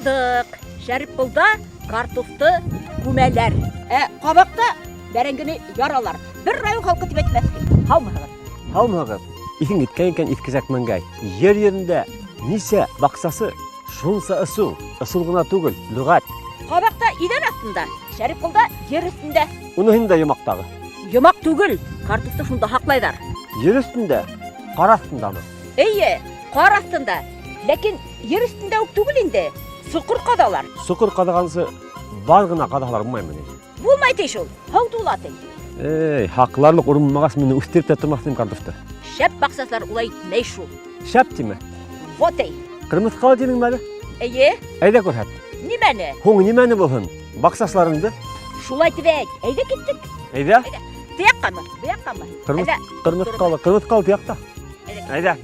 Аңладыҡ. Шәрипҡолда картуфты күмәләр. Ә Ҡабаҡта бәрәңгене яралар. Бер район халҡы тип әйтмәҫһең. Һаумыһығыҙ? Һаумыһығыҙ? Иҫең киткән икән Иҫке Сәкмәнгә. Ер йөҙөндә нисә баҡсасы, шунса ысул. Ысул ғына түгел, лөғәт. Ҡабаҡта иҙән аҫтында, Шәрипҡолда ер өҫтөндә. Уныһын да йомаҡ тағы. Йомаҡ түгел, картуфты шунда һаҡлайҙар. Ер өҫтөндә, ҡар аҫтындамы? Эйе, ҡар аҫтында. Ләкин ер өҫтөндә үк түгел инде. Соҡор ҡаҙалар. Соҡор ҡаҙағансы бар ғына ҡаҙаһалар булмаймы ни? Булмай ти шул, һыу тула ти. Эй, һаҡларлыҡ урын булмағас, мин үҫтереп тә тормаҫ инем картуфты. Шәп баҡсасылар улай итмәй шул. Шәп тиме? Вот эй. Ҡырмыҫҡалы тинеңме әле? Эйе. Әйҙә күрһәт. Нимәне? Һуң нимәне булһын? Баҡсасыларыңды. Шулай тип әйт. Әйҙә киттек. Әйҙә. Әйҙә. Тыяҡҡамы? Быяҡҡамы? Ҡырмыҫ, ҡырмыҫҡалы, ҡырмыҫҡалы тыяҡта. Әйҙә.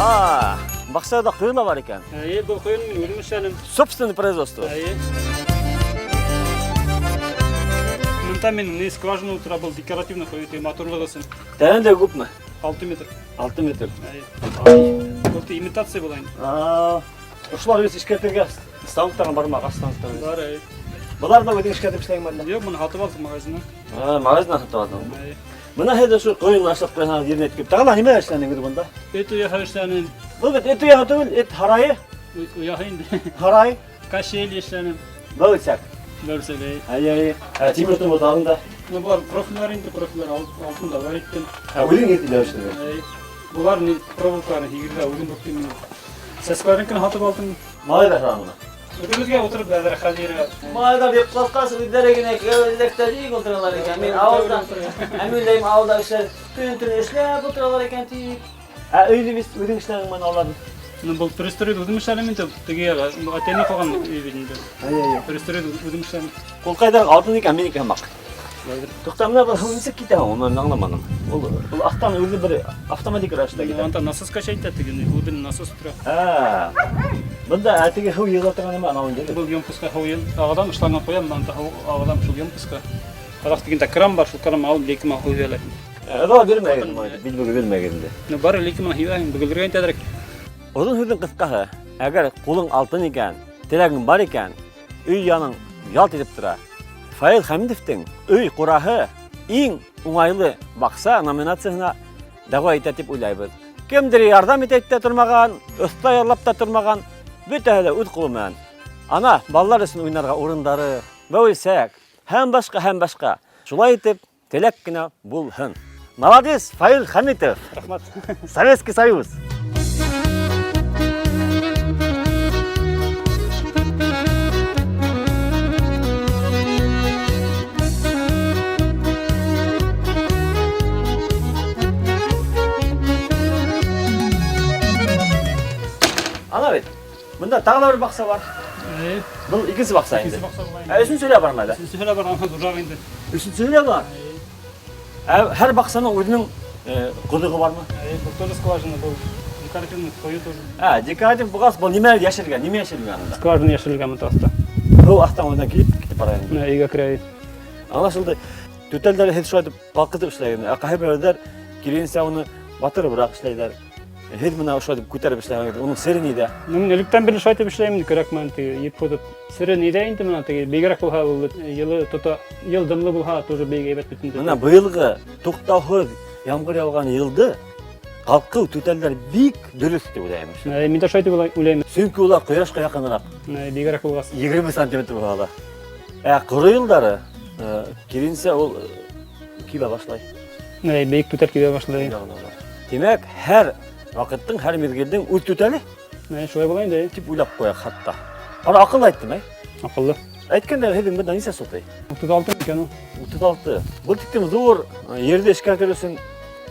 А, баҡсала ҡойо ла бар икән. Эйе, был ҡойоно мин үҙем эшләнем. Собственное производство. Эйе. Бында мин не скважина ултыра, был декоративный ҡойо, теге матурлыҡ өсөн. Тәрәнлеге күпме? 6 метр. 6 метр. Эйе. Был имитация була инде. А, ошолар үҙ эшкәртергә станоктарың бармы, ағас станоктары? Бар, эйе. Былар ҙа үҙең эшкәртеп эшләгән әллә? Юҡ, быны һатып алдыҡ магазиннан. А, магазиннан һатып алдың. Эйе. Бына һеҙ ошо ҡойоно эшләп ҡуйһағыҙ еренә еткереп. Тағы ла нимә эшләнегеҙ бында? Эт ояһы эшләнем. Был бит эт ояһы түгел, эт һарайы. Ояһы инде. Һарай. Качель эшләнем. Бәүсәк. Бәүсәк, әй. Әй, әй. Ә, тимер томыр тағын да. Ну, болар профильләр инде, профильләр алтын да бар иттем. Ә, үҙең итеп эшләдең. Әй. Болар не проволокаларны һигеҙҙә үҙем бөктем мин. Сәскәләрнекен һатып алдым. Малайҙар һораны. Үҙебеҙгә ултырып әҙерәк хәл йыйырға. Малайҙар йоҡлатҡас үҙҙәре генә кәүҙәктә бик ултыралар икән. Мин ауылда, ә мин уйлайым ауылда кешеләр көн-төн эшләп ултыралар икән дип. Ә өйҙө бит үҙең эшләнең менән аларны. Ну, был пристройҙы үҙем эшләнем инде. Теге әтәйемдән ҡалған өй бит инде. Әй, әй. Пристройҙы үҙем эшләнем. Ҡулҡайҙар алтын икән, минеке һымаҡ. Туҡта, менә был һыу нисек китә һуң? Уны мин аңламаным. Ул ул аҫтан үҙе бер автоматик рәүештә китә. Анда насос качать итә теге, глубина насос тора. Ә. Бында ә теге һыу йыйыла торған нәмә анау инде. Был емкостьҡа һыу ағыҙам, шлангын ҡуям, анда һыу ағыҙам шул емкостьҡа. Аҙаҡ тигәндә кран бар, шул кран алып лейкама һыу һибәләр. Оҙаҡ бирмәгеҙ, билбөгө бирмәгеҙ инде. Ну, бары лейкама һибәһең, бөгөлөргә инде әҙерәк. Оҙон һүҙҙең ҡыҫҡаһы, әгәр ҡулың алтын икән, теләгең бар икән, өй яның ялт итеп тора. Фаил Хәмидовтың өй ҡураһы иң уңайлы баҡса номинацияһына дәғүә итә тип уйлайбыҙ. Кемдер ярҙам итә тә тормаған, оҫта яллап та тормаған, бөтәһе лә үҙ ҡулы менән. Ана, балалар өсөн уйнарға урындары, бәүелсәк һәм башҡа, һәм башҡа. Шулай итеп, теләк кенә булһын. Молодец, Фаил Хәмитов. Рәхмәт. Советский Союз. Ана бит. Бында тағы ла бер баҡса бар. Э, Был икенсе баҡса инде. Икенсе баҡса була Ә өсөнсөһө лә бармы әле? Өсөнсөһө лә бар, анһы ҙурыраҡ инде. Өсөнсөһө лә бар. Ә һәр баҡсаның үҙенең э, ҡоҙоғо бармы? Э, был тоже скважина, был декоративный ҡойо тоже. Ә, декоратив булғас, был нимә йәшергән? Нимә йәшерелгән унда? Скважина йәшерелгән бында аҫта. Һыу аҫтан унан килеп китеп бара инде. Менә өйгә керә. Аңлашылды. Түтәлдәр һеҙ шулай итеп ҡалҡытып эшләгән. Ә ҡайһы берәүҙәр киренсә уны батырыбыраҡ эшләйҙәр. Һеҙ бына ошолай итеп күтәреп эшләгән. Уның сере ниҙә? Ну, мин электән бирле шулай итеп эшләйем инде, көрәк менән теге еп һуҙып. Сере ниҙә инде менә теге бигерәк булһа ул йылы тота, йыл дымлы булһа тоже бик әйбәт бит инде. Бына быйылғы туҡтауһыҙ ямғыр яуған йылды ҡалҡыу түтәлдәр бик дөрөҫ тип уйлайым. Э, мин дә шулай итеп уйлайым. Сөнки улар ҡояшҡа яҡыныраҡ. Э, бигерәк булғас. 20 сантиметр булһа ла. Ә ҡоро йылдары э, киренсә ул э, кибә башлай. Э, бейек түтәл кибә башлай. Тимәк, һәр ваҡыттың, һәр миҙгелдең үҙ түтәле Э, шулай була инде. тип уйлап ҡуяҡ хатта. Ана аҡыл әйттем, әй. Аҡыллы. Әйткәндә һеҙҙең бында нисә сотый? 36 микән ул? 36. Был тиклем ҙур ерҙе эшкәртер өсөн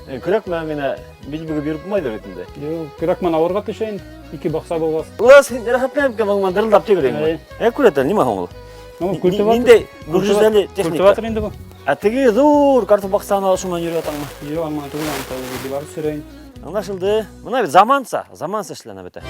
Көрәк менән генә бил бөгөп йөрөп булмайҙыр бит инде. Юҡ, көрәк менән ауырға төшә инде. Ике баҡса булғас. Улас, һин рәхәтләнеп кенә моңман дырылдап тик йөрөйһөңме? Ә күрәтә, нимә һуң ул? Ну, культиватор. Ниндәй мөгжизәле техника? Культиватор инде был. Ә теге ҙур картоф баҡсаһына ошо менән йөрөп ятаңмы? Юҡ, аңа түгел, аны дивар төшөрәйем. Аңлашылды. Бына бит заманса, заманса эшләнә бөтә.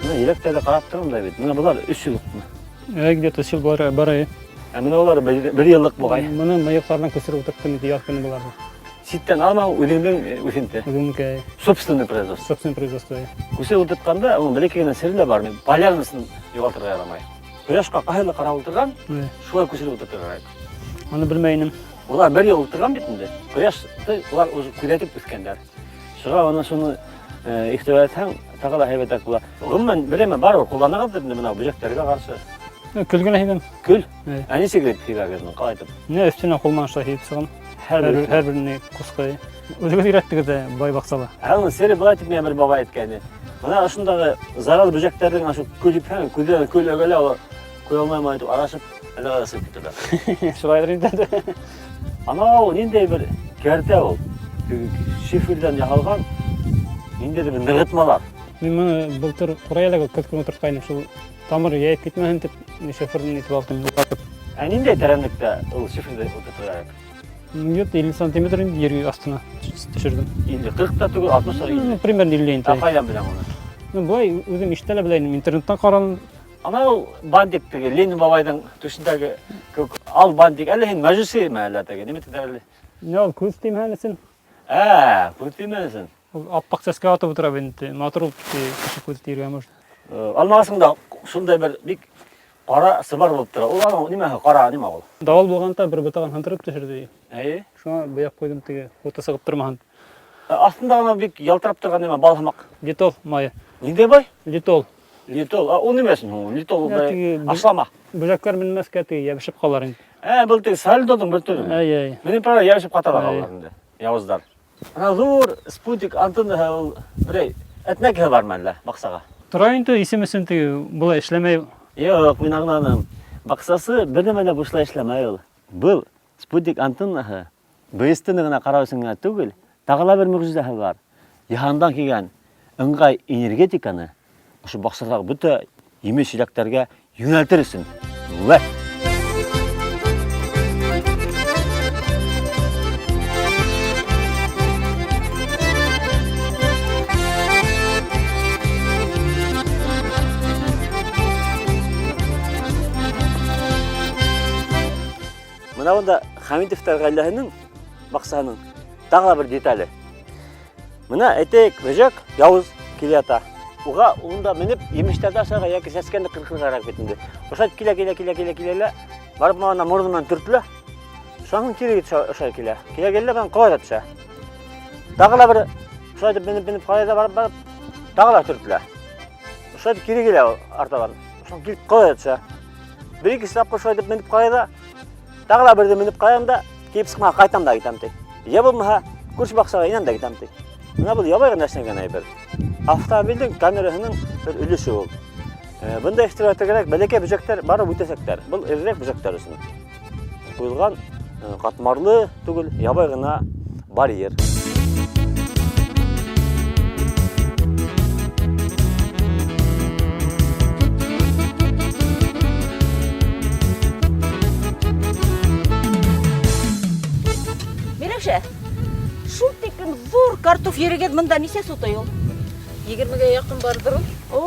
Бына еләктәрҙе ҡарап торам да бит. Бына былар 3 йыллыҡмы? Ә, где-то йыл бара, бара. Ә бына улар бер йыллыҡ буғай. Быны мыйыҡтарынан күсереп ултырттым инде яҙ көнө быларҙы. Ситтән алма, үҙеңдең үҫенте. Үҙемдеке Собственный производство. собственное производство. Күсеп ултыртҡанда, уның бәләкәй генә сере лә бар. Полярныйсын юғалтырға ярамай. Ҡояшҡа ҡайһылай ҡарап ултырған, шулай күсереп ултыртырға кәрәк. Аны белмәй инем. Улар бер йыл ултырған бит инде. Ҡояшты улар уже күҙәтеп үҫкәндәр. Шуға бына шуны иғтибар итһәң, тағы ла һәйбәтерәк була. Ғөмүмән, берәмә барыбер ҡулланығыҙ инде бына бөжәктәргә ҡаршы. Көл генә һибәм. Көл? Әй. Ә нисек итеп һибәгеҙ уны, ҡалай итеп? Менә өҫтөнә ҡул менән шулай һибеп сығам. Һәр бер Һәр беренә ҡусҡай. Үҙегеҙ өйрәттегеҙ ҙә бай баҡсала. Ә уның сере былай итеп миңә бер бабай әйткәйне. Бына ошондағы зарарлы бөжәктәрҙең ошо көл һипһәң, күҙҙән көл өгөлә, улар күрә алмай итеп арашып, әллә ҡайҙа сығып китәләр. Шулайҙыр инде. Анау ниндәй бер кәртә ул. Теге Шиферҙән яһалған ниндәйҙер бер нығытмалар. Мин моны былтыр ҡурай әле көҙ көнө ултыртҡайным. Шул тамыр йәйеп китмәһен тип шиферҙы итеп алдым. Ә ниндәй тәрәнлектә ул шиферҙы ултыртырға кәрәк? Где-то 50 сантиметр инде ер аҫтына төшөрҙөм. 50, 40 та түгел, 60 та Ну, 50. примерно 50 инде. Ә ҡайҙан беләм уны? Ну, былай үҙем ишетә лә белә инем, интернеттан ҡараным. Анау бантик теге Ленин бабайҙың түшендәге кеүек ал бантик. Әллә һин мәжүсиме әллә теге? Нимә тиҙәр әле? Не ул күҙ теймәһен өсөн. Ә, күҙ теймәһен өсөн. Ул аппаҡ сәскә атып ултыра бит инде. Матур ул кеше күҙ тейергә может. Алмағасың да шундай бер бик ҡара сыбар булып тора. Ул аның нимәһе ҡара, нимә ул? Дауыл булғанда бер ботағын һындырып төшөрҙө. Әйе. Шуңа буяп ҡуйҙым теге, уты сығып тормаһын. Аҫтында ғына бик ялтырап торған нимә, бал һымаҡ. Литол майы. Ниндәй бай? Литол. Литол. Ә, ул нимә өсөн һуң? Литол Ә, ул теге ашлама. Бөжәктәр менмәҫкә теге йәбешеп ҡалар инде. Ә, был теге сальдоның бер төрө. Әй, әй. Минең правда йәбешеп ҡаталар Әй. улар инде. Яуыздар. Ана ҙур спутник антеннаһы ул берәй әтнәкеһе бармы әллә баҡсаға? Тора инде исем өсөн теге былай эшләмәй. Юҡ, мин аңланым. Баҡсасы бер нәмә лә бушлай эшләмәй ул. Был спутник антеннаһы БСТ-ны ғына ҡарау өсөн генә түгел, тағы ла бер мөғжизәһе бар. Йыһандан килгән ыңғай энергетиканы ошо баҡсалағы бөтә емеш-еләктәргә йүнәлтер өсөн. Вәт! Бына бында Хәмитовтар ғаиләһенең баҡсаһының тағы ла бер детале. Бына әйтәйек, бөжәк яуыз килә ята. Уға унда менеп емештәрҙе ашарға йәки сәскәне ҡырҡырға кәрәк бит инде. Ошолай килә, килә, килә, килә, килә лә, барып мына мороно менән төртөлә. Шунан һуң кире төшә, ошолай килә. Килә, килә лә, бынан ҡолай ҙа төшә. Тағы ла бер ошолай итеп менеп, менеп ҡарай ҙа барып, барып, тағы ла төртөлә. Ошолай итеп кире килә ул артабан. Шунан килеп ҡолай ҙа төшә. Бер ике тапҡыр ошолай итеп менеп ҡарай ҙа, тағы ла берҙе менеп ҡарайым да, килеп сыҡмаға ҡайтам да китәм ти. Йә булмаһа, күрше баҡсаға инәм дә китәм ти. Бына был ябай ғына эшләнгән әйбер. Автомобилдең камераһының бер өлөшө ул. Бында иғтибар итергә кәрәк, бәләкәй бөжәктәр барып үтәсәктәр. Был эрерәк бөжәктәр өсөн ҡуйылған, ҡатмарлы түгел, ябай ғына барьер. Миләүшә, шул тиклем ҙур картоф ерегеҙ бында нисә сутый ул? Егермегә яҡын барҙыр ул. О,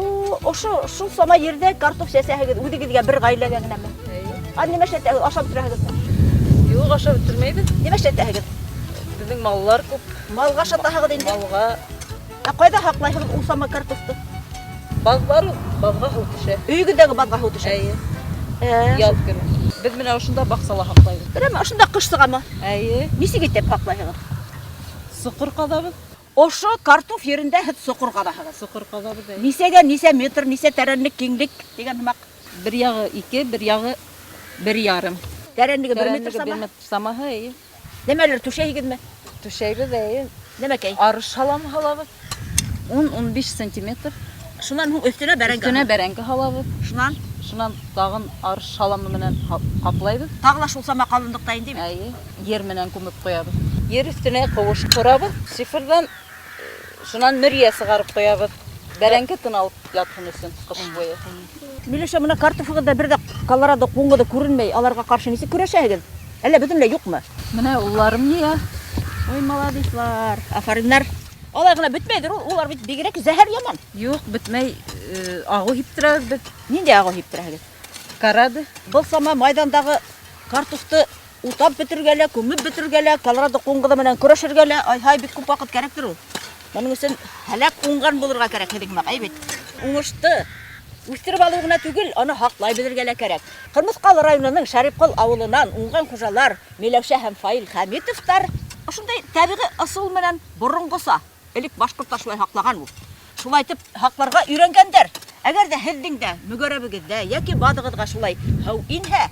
ошо шул сама ерҙә картоф сәсәһегеҙ үҙегеҙгә бер ғаиләгә генәме? Эйе. А нимә эшләтәһегеҙ? Ашап бөтөрәһегеҙме? Юҡ, ашап бөтөрмәйбеҙ. Нимә эшләтәһегеҙ? Беҙҙең маллар күп. Малға ашатаһығыҙ инде. Малға. Ә ҡайҙа һаҡлайһығыҙ ул сама картофты? Баҙ бар ул, баҙға һыу төшә. Өйөгөҙҙәге баҙға һыу төшә. Эйе. Ә, Яҙ көнө. Беҙ менә ошонда баҡсала һаҡлайбыҙ. Берәме, ошонда ҡыш сығамы? Эйе. Нисек итеп һаҡлайһығыҙ? Соҡор ҡаҙабыҙ. Ошо картоф ерендә һеҙ соҡор ҡаҙаһығыҙ. Соҡор ҡаҙабыҙ, эйе. Нисәгә нисә метр, нисә тәрәнлек, киңлек тигән һымаҡ? Бер яғы ике, бер яғы бер ярым. Тәрәнлеге бер метр Тәрәнлеге бер самаһы. метр самаһы, эйе. Нәмәлер түшәйһегеҙме? Түшәйбеҙ, әйе. Нәмәкәй? Арыш һаламы һалабыҙ. 10-15 сантиметр. Шунан һуң өҫтөнә бәрәңге. Өҫтөнә бәрәңге һалабыҙ. Шунан Шунан тағын арыш һаламы менән ҡаплайбыҙ. Тағы ла шул сама ҡалынлыҡта инде бит. Әйе. Ер менән күмеп ҡуябыҙ. Ер өҫтөнә ҡыуыш ҡорабыҙ. Шиферҙан шунан мөрйә сығарып ҡуябыҙ. Бәрәңге тын алып ятһын өсөн ҡыш буйы. Миләүшә, мына картофығыҙҙа бер ҙә колорадо ҡуңыҙы күренмәй, аларға ҡаршы нисек көрәшәһегеҙ? Әллә бөтөнләй юҡмы? Менә улларым йыя. Ой, молодецлар, афариннар. Алай ғына бөтмәйҙер ул, улар бит бигерәк зәһәр яман. Юҡ, бөтмәй, ағыу һиптерәбеҙ беҙ. Ниндәй ағыу һиптерәһегеҙ? Карады. Был сама майҙандағы картофты утап бөтөргә лә, күмеп бөтөргә лә, колорадо ҡуңыҙы менән көрәшергә лә, ай-һай, бик күп ваҡыт кәрәктер ул. Моның өсөн һәләк уңған булырға кәрәк һеҙҙең һымаҡ, әй бит. Уңышты үҫтереп алыу ғына түгел, аны һаҡлай белергә лә кәрәк. Ҡырмыҫҡалы районының Шәрипҡол ауылынан уңған хужалар Миләүшә һәм Фаил Хәмитовтар ошондай тәбиғи ысул менән боронғоса, элек башҡорттар шулай һаҡлаған ул. Шулай итеп һаҡларға өйрәнгәндәр. Әгәр ҙә һеҙҙең дә мөгәрәбегеҙҙә йәки баҙығыҙға шулай һыу инһә,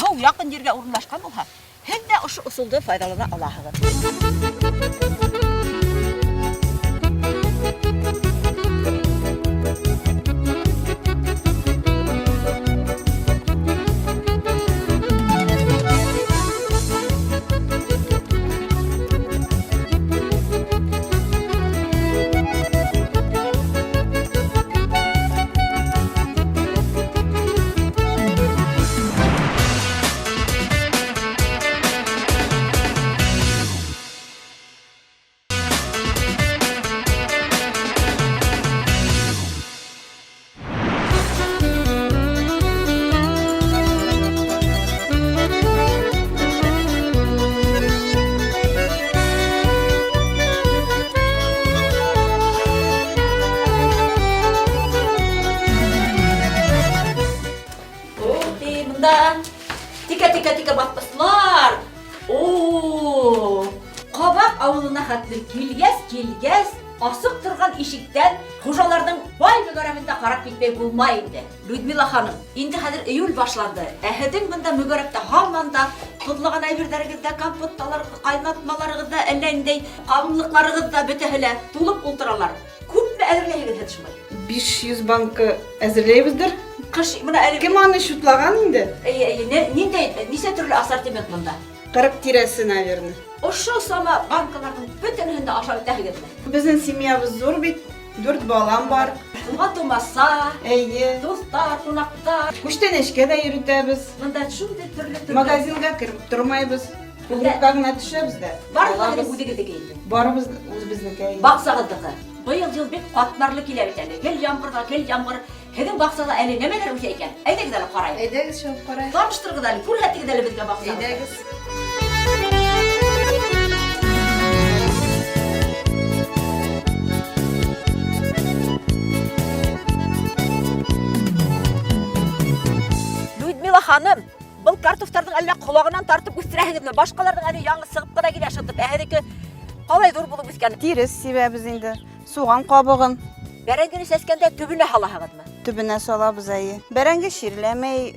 һыу яҡын ергә урынлашҡан булһа, һеҙ ҙә ошо ысулды файҙалана алаһығыҙ. Тикә-тикә-тикә баҫҡыслар. О! Ҡабаҡ ауылына хәтле килгәс, килгәс, асыҡ торған ишектән хужаларҙың бай мөгәрәбендә ҡарап китмәй булмай инде. Людмила ханым, инде хәҙер июль башланды. Ә һеҙҙең бында мөгәрәптә һаман да тоҙлаған әйберҙәрегеҙ ҙә, компотталар, ҡайнатмаларығыҙ ҙа, әллә ниндәй ҡабымлыҡларығыҙ ҙа бөтәһе лә тулып ултыралар. Күпме әҙерләйһегеҙ һеҙ шулай? 500 банка әҙерләйбеҙҙер. Ҡыш бына әле Кем аны шутлаған инде? Эйе, эйе, ниндәй, нисә төрлө ассортимент бында? 40 тирәсе, наверное. Ошо сама банкаларҙың бөтәһен дә ашап бөтәһегеҙме? Беҙҙең семьябыҙ ҙур бит, 4 балам бар. Туған тумаса, Эйе. дуҫтар, ҡунаҡтар. Күстәнәшкә дә йөрөтәбеҙ. Бында шундай төрлө-төрлө. Магазинға кереп тормайбыҙ. Клубҡа ғына төшәбеҙ ҙә. Барыбыҙ Алабыҙ. үҙегеҙҙеке инде. Барыбыҙ үҙебеҙҙеке инде. Баҡсағыҙҙыҡы. Быйыл йыл бик ҡатмарлы килә бит әле. Гел ямғыр ҙа, гел ямғыр. Һеҙҙең баҡсала әле нәмәләр үҫә икән? Әйҙәгеҙ әле ҡарайыҡ. Әйҙәгеҙ шул ҡарайыҡ. Таныштырығыҙ әле, күрһәтегеҙ әле беҙгә баҡсағыҙҙы. Әйҙәгеҙ. Людмила ханым, был картофтарҙың әллә ҡолағынан тартып үҫтерәһегеҙме? Башҡаларҙың әле яңы сығып ҡына килә шытып, ә һеҙҙеке ҡалай ҙур булып үҫкән? Тирес сибәбеҙ инде, суған ҡабығын. Бәрәңгене сәскәндә төбөнә һалаһығыҙмы? Төбөнә салабыҙ, әйе. Бәрәңге ширләмәй,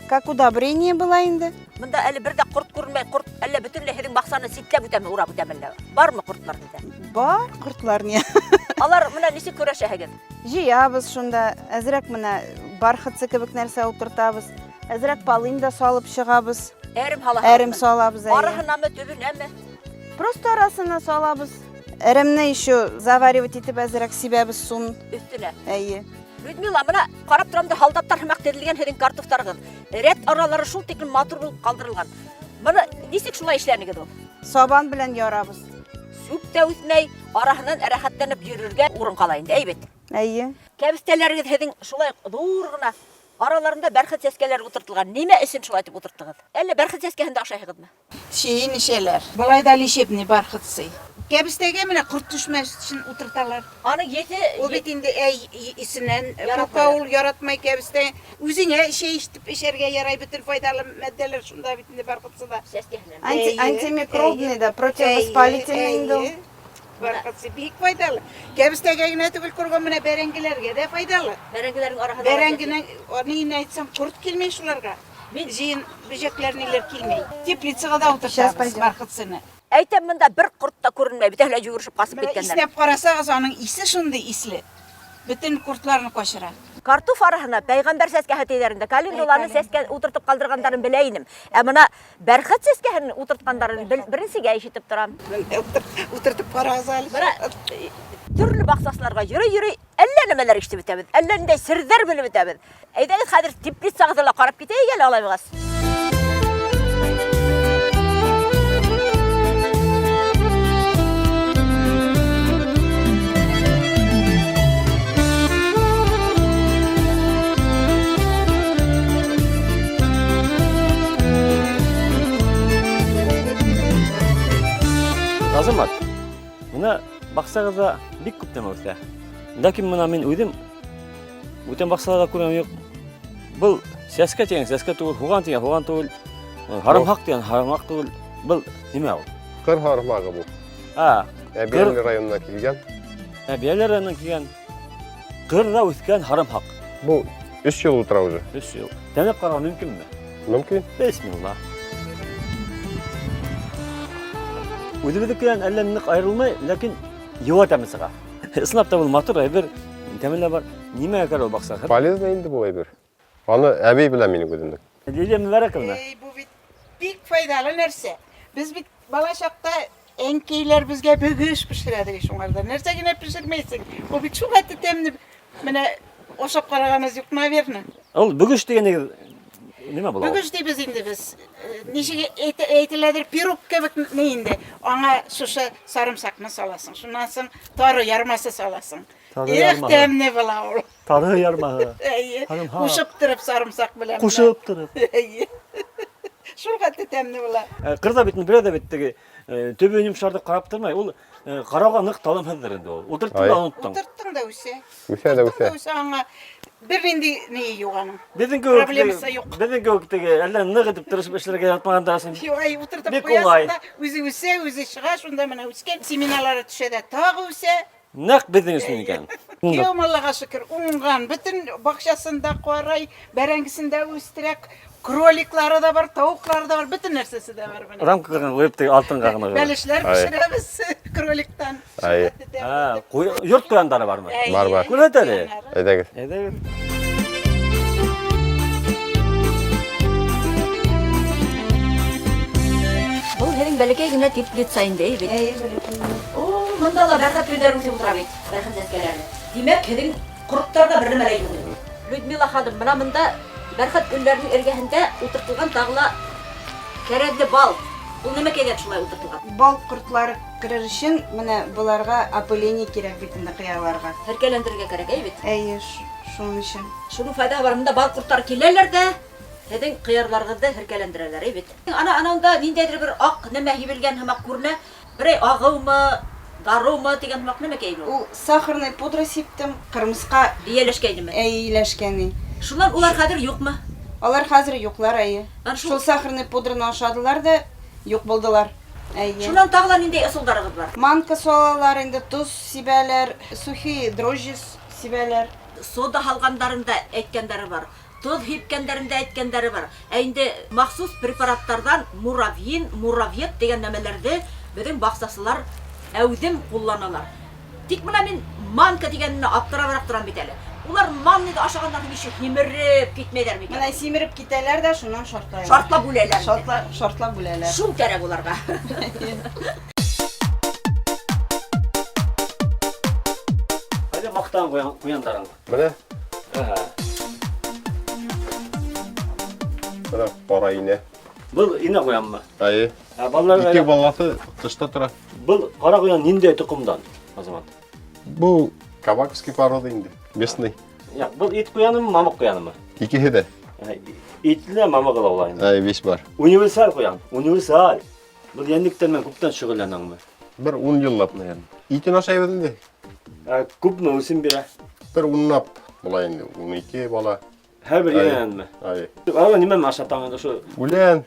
как удобрение була инде. Бында әле бер ҙә ҡорт күренмәй, ҡорт әллә бөтөнләй һеҙҙең баҡсаны ситләп үтәме, урап үтәме әллә? Бармы ҡорттар һеҙҙә? Бар ҡортлар ни. Алар менән нисек көрәшәһегеҙ? Җыябыҙ шунда, әҙерәк менә бархатцы кебек нәрсә ултыртабыҙ. Әҙерәк полынь да салып сығабыҙ. Әрем һалаһығыҙмы? Әрем салабыҙ, әйе. Араһынамы, төбөнәме? Просто арасына салабыҙ. Әремне еще заваривать итеп әҙерәк сибәбеҙ сун. Өҫтөнә. Әйе. Людмила, мына ҡарап торам да һалдаттар һымаҡ теҙелгән һеҙҙең картофтарығыҙ. Рәт аралары шул тиклем матур булып ҡалдырылған. Быны нисек шулай эшләнегеҙ ул? Сабан белән ярабыҙ. Сүп тә үҫмәй, араһынан рәхәтләнеп йөрөргә урын ҡала инде, әй бит. Әйе. Кәбеҫтәләрегеҙ һеҙҙең шулай ҙур ғына, араларында бәрхет сәскәләре ултыртылған. Нимә өсөн шулай итеп ултырттығыҙ? Әллә бәрхет сәскәһен дә ашайһығыҙмы? Шейін ішелер. Былай да лечебный бархатсы. Кәбестәгә менә ҡорт төшмәс өсөн ултырталар. Аның ете Ул бит инде әй исенән Яратмай. ҡурҡа, ул яратмай кәбестә. Үзеңә шәй итеп эчәргә ярай, бөтен файҙалы матдәләр шунда бит инде бархатсыда. Сәскәһенән. Әйе, Антимикробный әйе. да, противовоспалительный инде ул. Әйе, Бархатсы бик файҙалы. Кәбестәгә генә түгел, ҡорған менә бәрәңгеләргә дә файҙалы. Бәрәңгеләрнең араһында Бәрәңгенең, ни әйтсәм, ҡорт килмәй шуларға. Мин Жыйын бөжәкләр ниләр килмәй. Теплицаға да Сейчас ултыртабыҙ пойдем. бархатсыны. Әйтәм, монда бер корт та күренмәй, бөтәһе лә йүгерешеп ҡасып Менә киткәннәр. иснәп карасагыз, аның исе шундый исле. Бөтен кортларны качыра. Картуф араһына пәйғәмбәр сәскәһе тиҙәр инде. Календуланы сәскә утыртып ҡалдырғандарын белә инем. Ә мына бәрхет сәскәһен утыртҡандарын беренсегә ишетеп торам. Менә утыртып карагыз әле. Бына төрлө баҡсасыларға йөрөй-йөрөй әллә нәмәләр ишетеп бөтәбеҙ, әллә ниндәй серҙәр белеп бөтәбеҙ. Әйҙәгеҙ, хәҙер теплицағыҙҙы ла ҡарап китәйек әле алай булғас. Азамат, мына баҡсағыҙҙа бик күп нәмә үҫә. Ләкин мына мин үҙем бүтән баҡсаларҙа күргәнем юҡ. Был сәскә тигән сәскә түгел, һуған тигән һуған түгел, һарымһаҡ тигән һарымһаҡ түгел. Был нимә ул? Ҡыр һарымһағы был. А, Әбйәлил районынан килгән. Әбйәлил районынан килгән. Ҡырҙа үҫкән һарымһаҡ. Был өс йыл ултыра уже. Өс йыл. Тәмләп ҡарарға мөмкинме? Мөмкин. Бисмилла. Үҙебеҙҙекенән әллә ныҡ айырылмай, ләкин йыуа тәме сыға. Ысынлап та был матур әйбер, тәме лә бар. Нимәгә кәрәк ул баҡса? Полезно инде был әйбер. Аны әбей белә минең үҙемдең. Лилия Мөбәрәковна. Эй, бу бит бик файдалы нәрсә. Без бит бала чакта әнкәйләр безгә бөгеш пешерә ди шуңарда. Нәрсә генә пешермәйсең. Ул бит шул хәтле тәмле. Менә ашап караганыгыз юк, наверное. Ул бөгеш дигәнегез нимә була? Бөгеш дибез инде без. Ничек әйтеләдер, пирог кебек ни инде. Аңа шушы сарымсакны саласың. Шуннан соң тары ярмасы саласың. Тары Эх, ярмаһы. тәмле була ул. Тары ярмаһы. Әйе. Һарымһаҡ. Кушып торып сарымсак белән. Ҡушып тороп. Әйе. Шул хәтле тәмле була. Ҡырҙа бит берәү ҙә бит теге төбө йомшарҙы ҡарап тормай. Ул ҡарауға ныҡ талымһыҙҙыр инде ул. Ултырттың да оноттоң. Утырттың да үсә. Үҫә лә Утырттың да үҫә. үсә аңа бер нинди ни юк аның. Беҙҙең кеүек Проблемасы юҡ. Беҙҙең кеүек теге әллә ныҡ итеп тырышып эшләргә яратмағандар өсөн. Юк, ай утыртып Бик куясың уңай. да, үзе үсә, үзе чыга, шунда менә үскән семеналары төшә дә тагы үсә. Нәҡ беҙҙең өсөн икән. Кияүем Аллага шөкер, уңган, бөтен бакчасын да карай, бәрәңгесен дә үстерә, кроликлары да бар, тавыклары да бар, бөтен нәрсәсе дә бар менә. Рамкаға ҡуйып теге алтынға ғына. Бәлешләр Ай. пешерәбез кроликтан. Ай. Ә, йорт ҡуяндары бармы? Бар, бар. Күрһәт әле. Әйҙәгеҙ. Әйҙәгеҙ. Был һеҙҙең бәләкәй генә теплица инде, әй бит. Әйе, бәләкәй генә. О, мында ла бәрхәт гөлдәре үҫеп ултыра бит, бәрхәт сәскәләре. Тимәк, һеҙҙең ҡорттар ҙа бер нәмә лә юҡ. Людмила ханым, бына мында бәрхәт гөлдәренең эргәһендә ултыртылған тағы ла кәрәҙле бал. Ул нәмәкәйгә шулай ултыртылған? Бал ҡортлары керер өсөн менә быларға опыление кирәк бит инде ҡыяларға. Һеркәләндерергә кәрәк, әй бит. Әйе, шуның өсөн. Шуның файҙаһы бар. Мында бал ҡорттары киләләр ҙә, һеҙҙең ҡыярҙарығыҙҙы һеркәләндерәләр, әй бит. Ана, ана унда ниндәйҙер бер аҡ нәмә һибелгән һымаҡ күренә. Берәй ағыумы, дарыумы тигән һымаҡ нәмәкәй ул? Ул сахарный пудра сиптем, ҡырмыҫҡа Эйәләшкәйнеме? Эйәләшкәне. Шунан улар хәҙер юҡмы? Алар хәҙер юҡлар, әйе. Ана шул Шул сахарный пудраны ашадылар ҙа юҡ булдылар. Әйе. Шунан тағы ла ниндәй ысулдарығыҙ бар? Манка салалар инде, тоҙ сибәләр, сухие дрожжи сибәләр. Сода һалғандарын да әйткәндәре бар. Тоҙ һипкәндәрен дә әйткәндәре бар. Ә инде махсус препараттарҙан муравьин, муравьет тигән нәмәләрҙе беҙҙең баҡсасылар әүҙем ҡулланалар. Тик бына мин манка тигәненә аптырабыраҡ торам бит әле. Улар манныйҙы ашағандан һуң ничек һимереп китмәйҙәр микән? Менә симереп китәләр ҙә, шунан шартлайлар. Шартлап үләләр. Шартлап үләләр. Шул кәрәк уларға. Ҡайҙа маҡтаған ҡуяндарың? Менә. Әһә. Менә ҡара инә. Был инә ҡуянмы? Әйе. Ә, балалар Ике балаһы тышта тора. Был ҡара ҡуян ниндәй тоҡомдан, Азамат? Был кабаковский порода инде, местный. Яҡ, был ит ҡуянымы, мамыҡ ҡуянымы? Икеһе ҙә. Ә, итле лә, мамығы ла була инде. Әй, весь бар. Универсаль ҡуян, универсаль. Был йәнлектәр менән күптән шөғөлләнәңме? Бер ун йыллап, наверное. Итен ашайбыҙ инде. Ә, күпме үсем бирә? Бер унлап була инде, ун ике бала. Һәр бер Әй. инәнәнме? Әй. Ана нимәне ашатаң инде ошо? Үлән,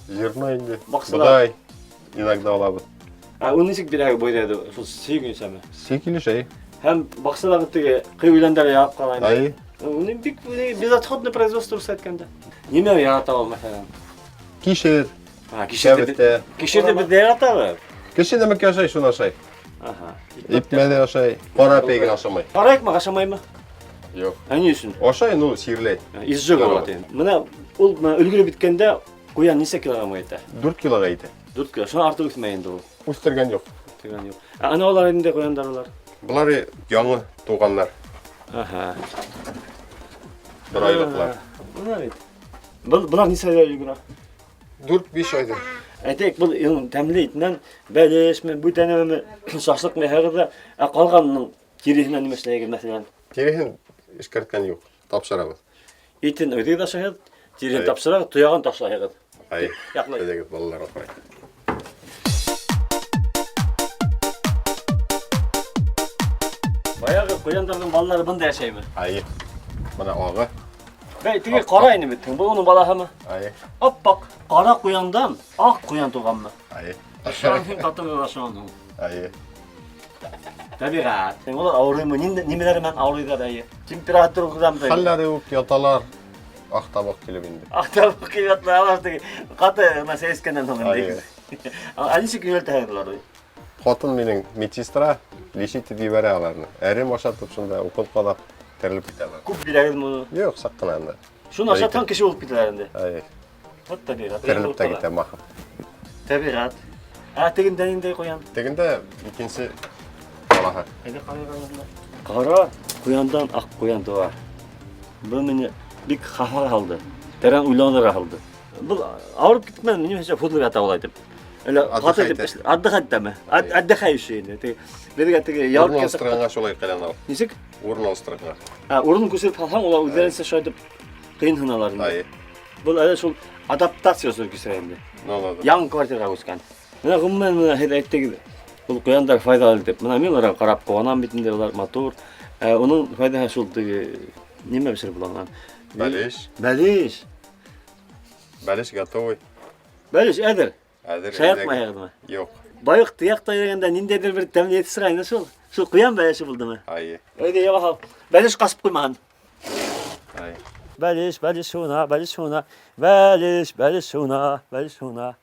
зерно инде, Баҡсала. боҙай иногда алабыҙ. Ә, ул нисек бирә бойҙайҙы? Шул сөйгөнсәме? Сей килеш, әй. Һәм баҡсалағы теге ҡый үләндәр яғып ҡала инде. Әй. Уны бик безотходный производство рус әйткәндә. Нимә ярата ул, мәҫәлән? Кишер, Кәбеҫтә. Кишерҙе беҙ ҙә яратабыҙ. Кеше нәмәкәй ашай, шуны ашай. Аһа. Ипмә лә ашай, ҡара пей генә ашамай. Ҡара икмәк ашамаймы? Юҡ. Ә ни өсөн? Ашай, ну, сирләй. Изжога була тием. Бына ул бына өлгөрөп бөткәндә ҡуян нисә килограммға етә? 4 килоға етә. 4 кило. Шунан артыҡ үҫмәй инде ул. Үҫтергән юҡ. Үҫтергән юҡ. Ә ана улар инде ҡуяндар улар. Былар яңы туғаннар. Аһа. Бер айлыҡлар. Бына бит. Был былар нисә айҙа өлгөрә? 4-5 айҙа. Әйтәйек, был йылның тәмле итенән бәлешме, бүтәнеме, шашлыҡмы яһағыҙ ҙа, ә ҡалғанының тиреһенән нимә эшләйһегеҙ, мәҫәлән? Тиреһен эшкәрткән юҡ, тапшырабыҙ. Итен үҙегеҙ ашайһығыҙ, тиреһен Әй. тапшырағыҙ, тояғын ташлайһығыҙ. Ай, Яҡлай. әйҙәгеҙ, балаларға ҡарай. Баяғы ҡуяндарҙың балалары бында йәшәйме? Ай, бына ағы. Бәй, теге ҡара ине бит. Был уның балаһымы? Ай, Аппаҡ ҡара ҡуяндан аҡ ҡуян тыуғанмы? ай. Шунан һин ҡатының да шунан һуң. Ай. Тәбиғәт. Улар ауырыймы? Нимәләре менән ауырыйҙар әйе? Температура күҙәм. Хәлләре үк яталар. Аҡ табаҡ килеп инде. Аҡ табаҡ килеп яталар, алар теге ҡаты бына сәй эскәндән һуң инде. Ә нисек йүнәлтәһегеҙ уларҙы? Ҡатын минең медсестра, лечить итеп ебәрә аларны. Әрем ашатып шунда укол ҡаҙап терелеп китәләр. Күп бирәгеҙме уны? Юҡ, саҡ ҡына инде. Шуны ашатһаң кеше булып китәләр инде. Ай, Вот тәбиғәт. терелеп тә китә махом. Тәбиғәт. Ә тегендә ниндәй ҡуян? Тегендә икенсе балаһы. Әйҙә ҡарайыҡ анда. Ҡара ҡуяндан аҡ ҡуян тыуа. Был мине бик хафаға һалды. Тәрән уйланыуға һалды. Был ауырып китмәне, нимәһе һуҙылып ята улай итеп. Әллә ҡаты итеп отдыхать итәме? Отдыхающий инде. Теге беҙгә теге Урын ял иткән алыштырғанға шулай ҡылана ул. Нисек? Урын алыштырғанға. Ә, урын күсереп һалһаң, улар үҙҙәренсә шулай итеп ҡыйынһыналар инде. Ай. Был әле шул адаптация осоро кисерә инде. Ну, ну, ну. Яңы квартираға күскән. Бына ғөмүмән бына һеҙ әйттегеҙ, был ҡуяндар файҙалы тип. Бына мин уларға ҡарап ҡыуанам бит инде, улар матур. Ә, уның файҙаһы шул теге нимә бешереп була унан? Бәлеш. Бәлеш. Бәлеш готовый. Бәлеш әҙер. Әҙер. Шаяртмайһығыҙмы? Юҡ. Байыҡ тояҡта йөрөгәндә ниндәйҙер бер тәмле еҫ сыға ине шул. Шул ҡуян бәлеше булдымы? Ай. Әйҙә яба һал. Бәлеш ҡасып ҡуймаһын. Ай. Бәлеш, бәлеш шуна, бәлеш шуна. Бәлеш, бәлеш шуна, бәлеш шуна.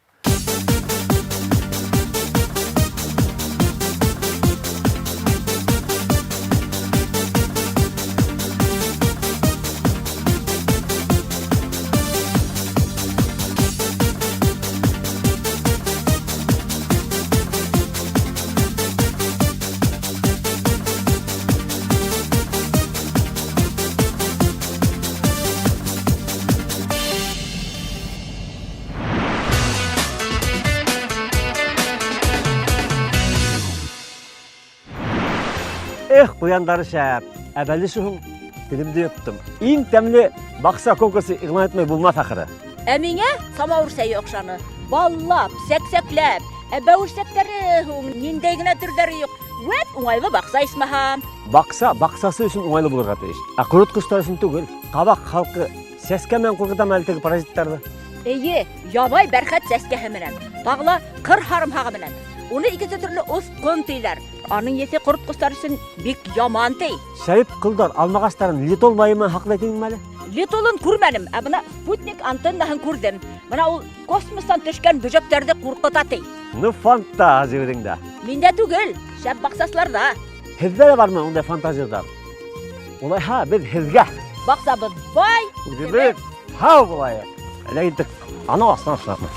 Эх, ҡуяндары шәп. Ә бәлеше һуң телемде йоттом. Иң тәмле баҡса конкурсы иғлан итмәй булмаҫ ахыры. Ә миңә самауыр сәйе оҡшаны. Баллап, сәксәкләп, ә бәүерсәктәре һуң ниндәй генә төрҙәре юҡ. Вәт уңайлы баҡса исмаһам. Баҡса баҡсасы өсөн уңайлы булырға тейеш. Ә ҡоротҡостар өсөн түгел. Ҡабаҡ халҡы сәскә менән ҡурҡытам әле теге паразиттарҙы. Эйе, ябай бәрхәт сәскәһе менән, тағы ла ҡыр һарымһағы менән. Уны икенсе төрлө оҫҡон тиҙәр. Аның еҫе ҡоротҡостар өсөн бик яман ти. Шәйеп ҡылдар алмағастарын литол майы менән һаҡлай тинеңме әле? Литолын күрмәнем, ә бына спутник антеннаһын күрҙем. Бына ул космостан төшкән бөжәктәрҙе ҡурҡыта ти. Ну фантазия үҙеңдә. Миндә түгел, шәп баҡсасыларҙа. Һеҙҙә лә бармы ундай фантазиялар? Улайһа, беҙ һеҙгә. Баҡсабыҙ бай, Үҙебеҙ һау булайыҡ. Ләкин тик анау аҫтынан шылатма.